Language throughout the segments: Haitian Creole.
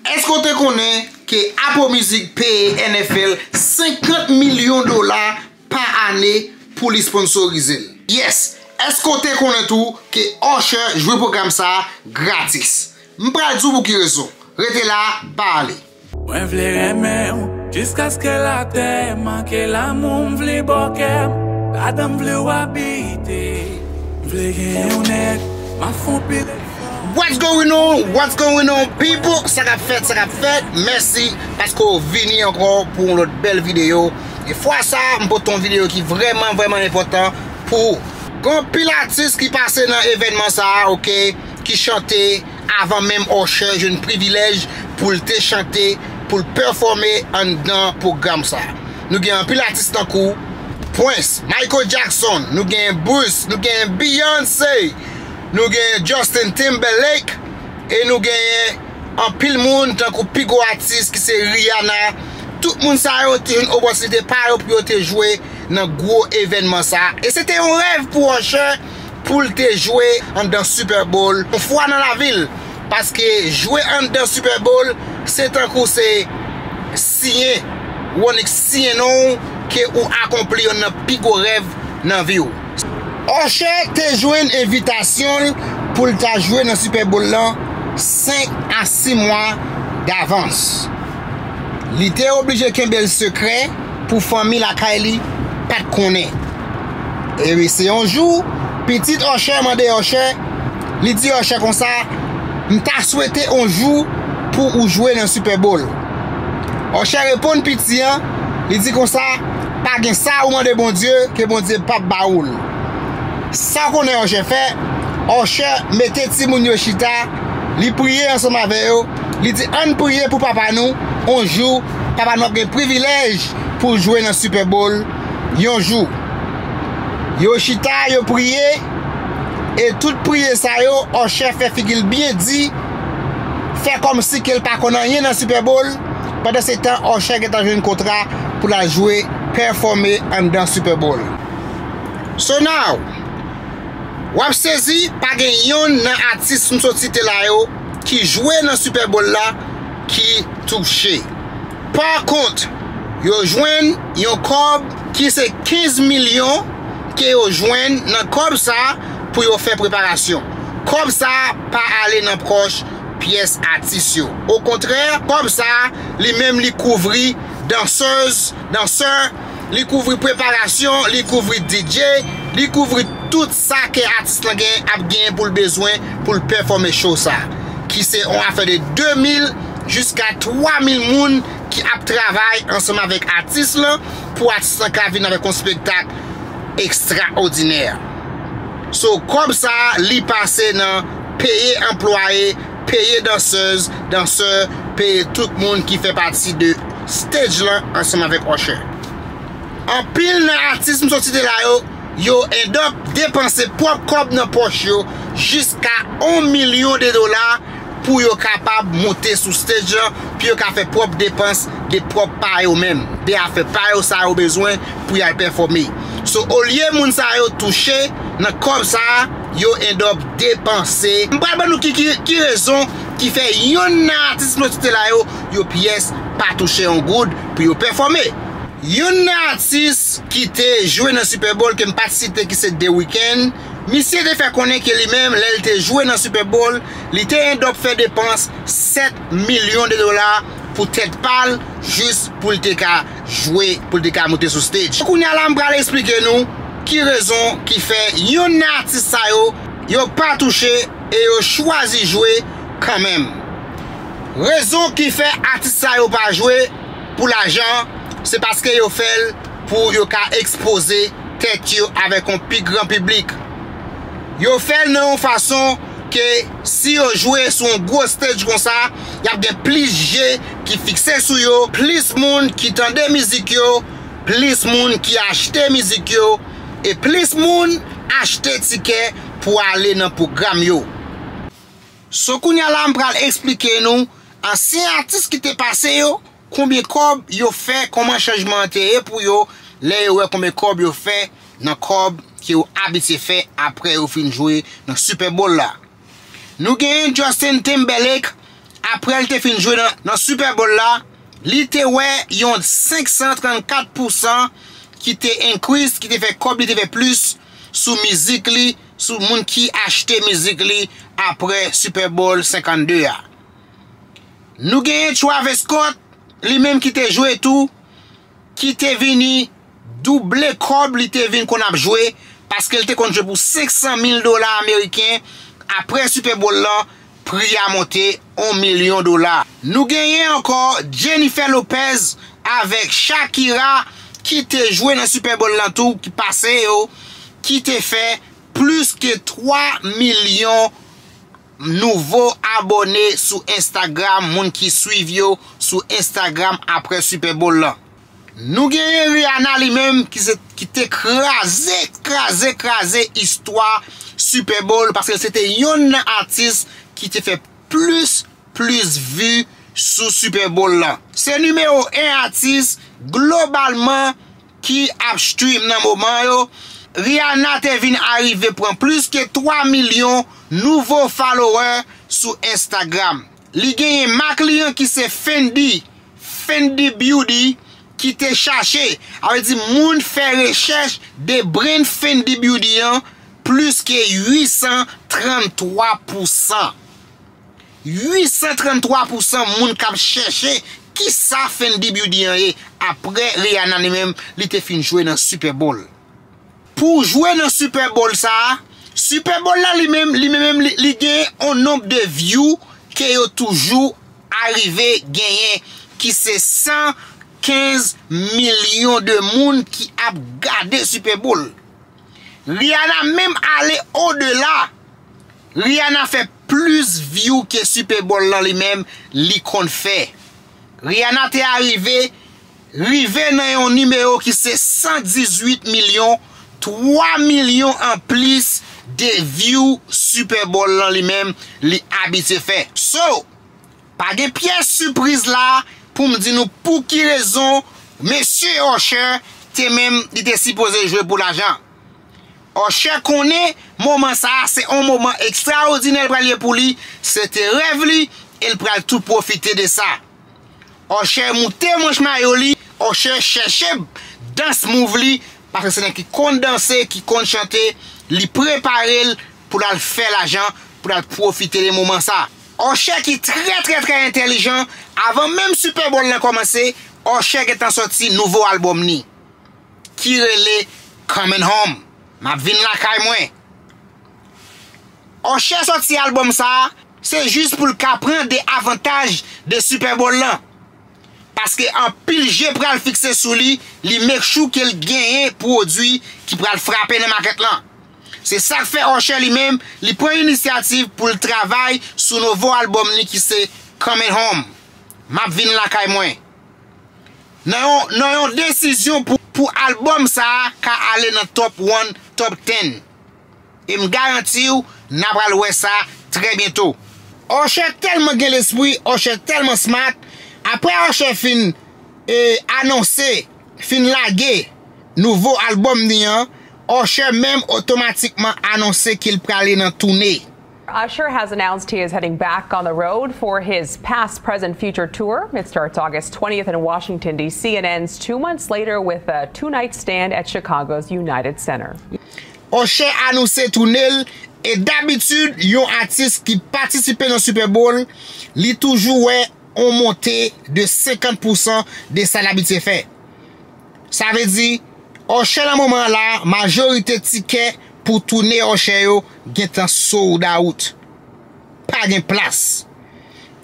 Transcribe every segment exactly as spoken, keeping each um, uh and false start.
Èske w te konnen ke Apple Music peye N F L senkant milyon dola pa ane pou li sponsorize l? Yes! Èske w te konnen tou ke Usher jwe pwogram sa a gratis? M pral di w pou ki rezon. Rete la, pa ale. Mwen vle renmen w jiskaske latè manke lanmou, m vle bò kè m, ladan m vle w abite. M vle genyen w nèt, m ap fè w pile. What's going on? What's going on, people? Sa k ap fèt, sa k ap fèt? Mèsi paske w vini ankò pou yon lòt bèl videyo. E fwa sa a, m pote yon videyo ki vrèman, vrèman enpòtan pou ou. Gen anpil atis ki pase nan evènman sa a, oke, ki chante avan menm Usher jwenn privilèj pou l te chante, pou l pèfòme anndan pwogram sa a. Nou gen anpil atis tankou Prince, Michael Jackson, nou gen Bruce, nou gen Beyoncé, nou gen Justin Timberlake, e nou genyen anpil moun tankou pi gwo atis ki se Rihanna. Tout moun sa yo te jwenn opòtinite pa yo pou yo te jwe nan gwo evènman sa a. E se te yon rèv pou Usher pou l te jwe anndan Super Bowl yon fwa nan lavi l. Paske jwe anndan Super Bowl, se tankou se siyen, ou annik siyen non w ke ou akonpli yonn nan pi gwo rèv nan vi w. Usher te jwenn envitasyon l pou l ta jwe nan Super Bowl lan senk a sis mwa davans. Li te oblije kenbe l sekrè pou fanmi lakay li pa t konnen. E wi, se yon jou, pitit Usher mande Usher, li di Usher konsa, "M ta swete yon jou pou ou jwe nan Super Bowl." Usher reponn piti an, li di konsa, "Pa gen sa ou mande Bondye, ke Bondye p ap ba ou l." Sa w konnen Usher fè? Usher mete timoun yo chita, li priye ansanm avè yo, li di, "Ann priye pou papa nou, yon jou, papa nou ap gen privilèj pou l jwe nan Super Bowl, yon jou." Yo chita, yo priye, e tout priyè sa yo, Usher fè figi l byen di, fè kòmsi ke l pa konn anyen nan Super Bowl. Pandan se tan, Usher gentan jwenn kontra pou l al jwe, pèfòme anndan Super Bowl. So now, w ap sezi, pa gen yonn nan atis m sot site la yo ki jwe nan Super Bowl la ki touche. Pa kont, yo jwenn yon kòb ki se kenz milyon ke yo jwenn nan kòb sa a pou yo fè preparasyon. Kòb sa a pa ale nan pòch pyès atis yo. Okontrè, kòb sa a, li menm li kouvri dansèz, dansè, li kouvri preparasyon, li kouvri D J, li kouvri tout sa ke atis lan gen, ap gen pou l bezwen pou l pèfòme show sa a, ki se yon afè de de mil jiska twa mil moun ki ap travay ansanm avèk atis lan pou atis lan ka vin avèk yon spektak ekstraòdinè. So, kòb sa a, li pase nan peye anplwaye, peye dansèz, dansè, peye tout moun ki fè pati de stage lan ansanm avèk Usher. Anpil nan atis m sot site la yo, yo end up depanse pwòp kòb nan pòch yo jiska yon milyon de dola pou yo kapab moute sou stage lan, pou yo ka fè pwòp depans de pwòp pa yo menm, de afè pa yo sa yo bezwen pou y al pèfòme. So, olye moun sa yo touche nan kòb sa a, yo end up depanse. M pral ban nou ki, ki, ki rezon ki fè yonn nan atis m sot site la yo, yo pyès pa touche yon goud pou yo pèfòme. Youn nan atis ki te jwe nan Super Bowl ke m pa t site, ki se The Weeknd, misye te fè konnen ke li menm, lè l te jwe nan Super Bowl, li te end up fè depans sèt milyon de dola pou tèt pa l, jis pou l te ka jwe, pou l te ka moute sou stage. Kounye a la, m pral eksplike nou ki rezon ki fè youn nan atis sa yo, yo pa touche e yo chwazi jwe kanmenm. Rezon ki fè atis sa yo pa jwe pou lajan, se paske yo fè l pou yo ka ekspoze tèt yo avèk yon pi gran piblik. Yo fè l nan yon fason ke si yo jwe sou yon gwo stage konsa, y ap gen plis je ki fikse sou yo, plis moun ki tande mizik yo, plis moun ki achte mizik yo, e plis moun achte tikè pou ale nan pwogram yo. So, kounye a la, m pral eksplike nou ansyen atis ki te pase yo, konbyen kòb yo fè, kòman chanjman an te ye pou yo, lè yo wè konbyen kòb yo fè nan kòb ke yo abitye fè apre yo fin jwe nan Super Bowl la. Nou genyen Justin Timberlake, Apre l te fin jwe nan, nan Super Bowl la, li te wè yon senk san trannkat pousan ki te increase, ki te fè kòb li te fè plis sou mizik li, sou moun ki achte mizik li apre Super Bowl senkannde a. Nou genyen Travis Scott, li menm ki te jwe tou, ki te vini double kòb li te vin konn ap jwe, paske l te konn jwe pou senk san mil dola ameriken. Apre Super Bowl lan, pri a monte yon milyon dola. Nou genyen ankò Jennifer Lopez avèk Shakira ki te jwe nan Super Bowl lan tou, ki pase yo, ki te fè plis ke twa milyon nouvo abòne sou Instagram, moun ki swiv yo sou Instagram apre Super Bowl lan. Nou genyen Rihanna li menm ki se, ki te kraze, kraze, kraze istwa Super Bowl, paske se te yonn nan atis ki te fè plis, plis vi sou Super Bowl lan. Se nimewo en atis globalman ki ap stream nan moman yo. Rihanna te vin arive pran plis ke twa milyon nouvo follower sou Instagram. Li genyen mak li an ki se Fendi, Fendi Beauty, ki te chache, sa vle di moun fè rechèch de brand Fendi Beauty an plis ke uit san tranntwa pousan. Uit san tranntwa pousan moun k ap chèche kisa Fendi Beauty an ye apre Rihanna li menm li te fin jwe nan Super Bowl. Pou jwe nan Super Bowl sa a, Super Bowl la li menm, li menm li, li gen yon nonb de view ke yo toujou arive genyen, ki se san kenz milyon de moun ki ap gade Super Bowl. Rihanna menm ale odela. Rihanna fè plis view ke Super Bowl lan li menm li konn fè. Rihanna te arive, rive nan yon nimewo ki se san dizuit milyon, twa milyon anplis de view Super Bowl lan li menm li abitye fè. So, pa gen pyès sipriz la pou m di nou pou ki rezon mesye Usher te menm li te sipoze jwe pou lajan. Usher konnen moman sa a se yon moman ekstraòdinè l pral ye pou li, se te rèv li e l pral tou pwofite de sa. Usher moute manch mayo li, Usher chèche dance move li, paske se nèg ki konn danse, ki konn chante, li prepare l pou l al fè lajan, pou l al pwofite de moman sa. Usher ki trè, trè, trè entèlijan, avan menm Super Bowl lan kòmanse, Usher gentan sòti nouvo albòm ni, ki rele Coming Home. M ap vin lakay mwen. Usher sòti albòm sa a, se jis pou l ka pran de avantaj de Super Bowl lan. Paske anpil je pral fikse sou li, li make sure ke l genyen pwodui ki pral frape nan makèt lan. Se sa k fè Usher li menm, li pran inisyativ pou l travay sou nouvo albòm ni ki se Coming Home. M ap vin lakay mwen. Nan yon, nan yon desizyon pou, pou albòm sa a ka ale nan top one, top ten. E m garanti w, n a pral wè sa trè byento. Usher tèlman gen lespri, Usher tèlman smart. Apre Usher fin, e, anonse, fin lage nouvo albòm ni an, Usher menm otomatikman anonse ke l prale nan toune. Usher has announced he is heading back on the road for his Past, Present, Future tour. It starts August twentieth in Washington, D C, and ends two months later with a two night stand at Chicago's United Center. Usher anonse toune l, e dabitid, yon atis ki patisipe nan Super Bowl, li toujou wè yon monte de senkant pousan de sa l abitye fè. Sa vle di, Usher nan moman an la, majorite tikè pou toune Usher yo gentan sold out. Pa gen plas.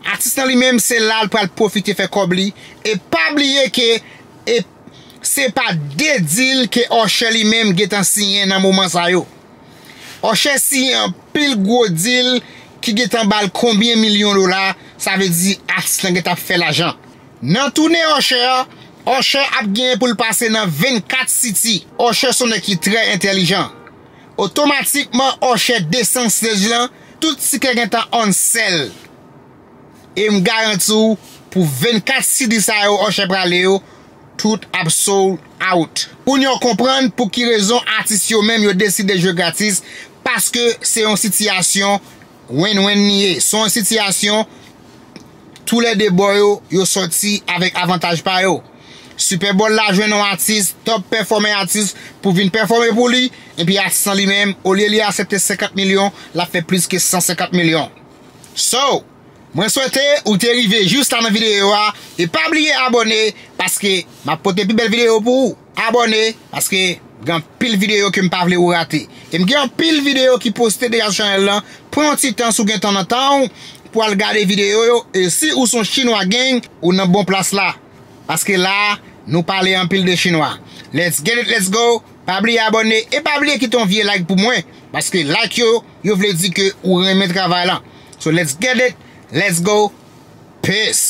Atis lan li menm se la l pral pwofite fè kòb li. E pa bliye ke e se pa de deal ke Usher li menm gentan siyen nan moman sa yo. Usher siyen anpil gwo deal ki gentan ba l konbyen milyon dola, sa vle di atis lan gentan ap fè lajan. Nan toune Usher, Usher ap genyen pou l pase nan vennkat city. Usher se yon nèg ki trè entèlijan. Otomatikman Usher desann stage lan, tout tikè gentan on sale. E m garanti w, pou vennkat city sa yo Usher prale yo, tout ap sold out. Kounye a w konprann pou ki rezon atis yo menm yo deside jwe gratis, paske se yon sitiyasyon win-win li ye. Se yon sitiyasyon Toulède bò yo, yo sòti avèk avantaj pa yo. Super Bowl la jwenn yon atis, top performing atis, pou vin pèfòme pou li, epi atis lan li menm, olye li aksepte senkant milyon, l ap fè plis ke san senkant milyon. So, mwen swete ou te rive jis la nan videyo a, e pa bliye abòne, paske m ap pote pi bèl videyo pou ou. Abòne, paske gen anpil videyo ke m pa vle ou rate. E m gen anpil videyo ki poste deja sou chanèl lan. Pran yon ti tan si w gen tan nan tan w pou al gade videyo yo. E si ou se yon chinwa gang, ou nan bon plas la. Paske la, nou pale anpil de chinwa. Let's get it, let's go. Pa bliye abòne e pa bliye kite yon vye like pou mwen. Paske like yo, yo vle di ke ou renmen travay lan. So let's get it, let's go. Peace.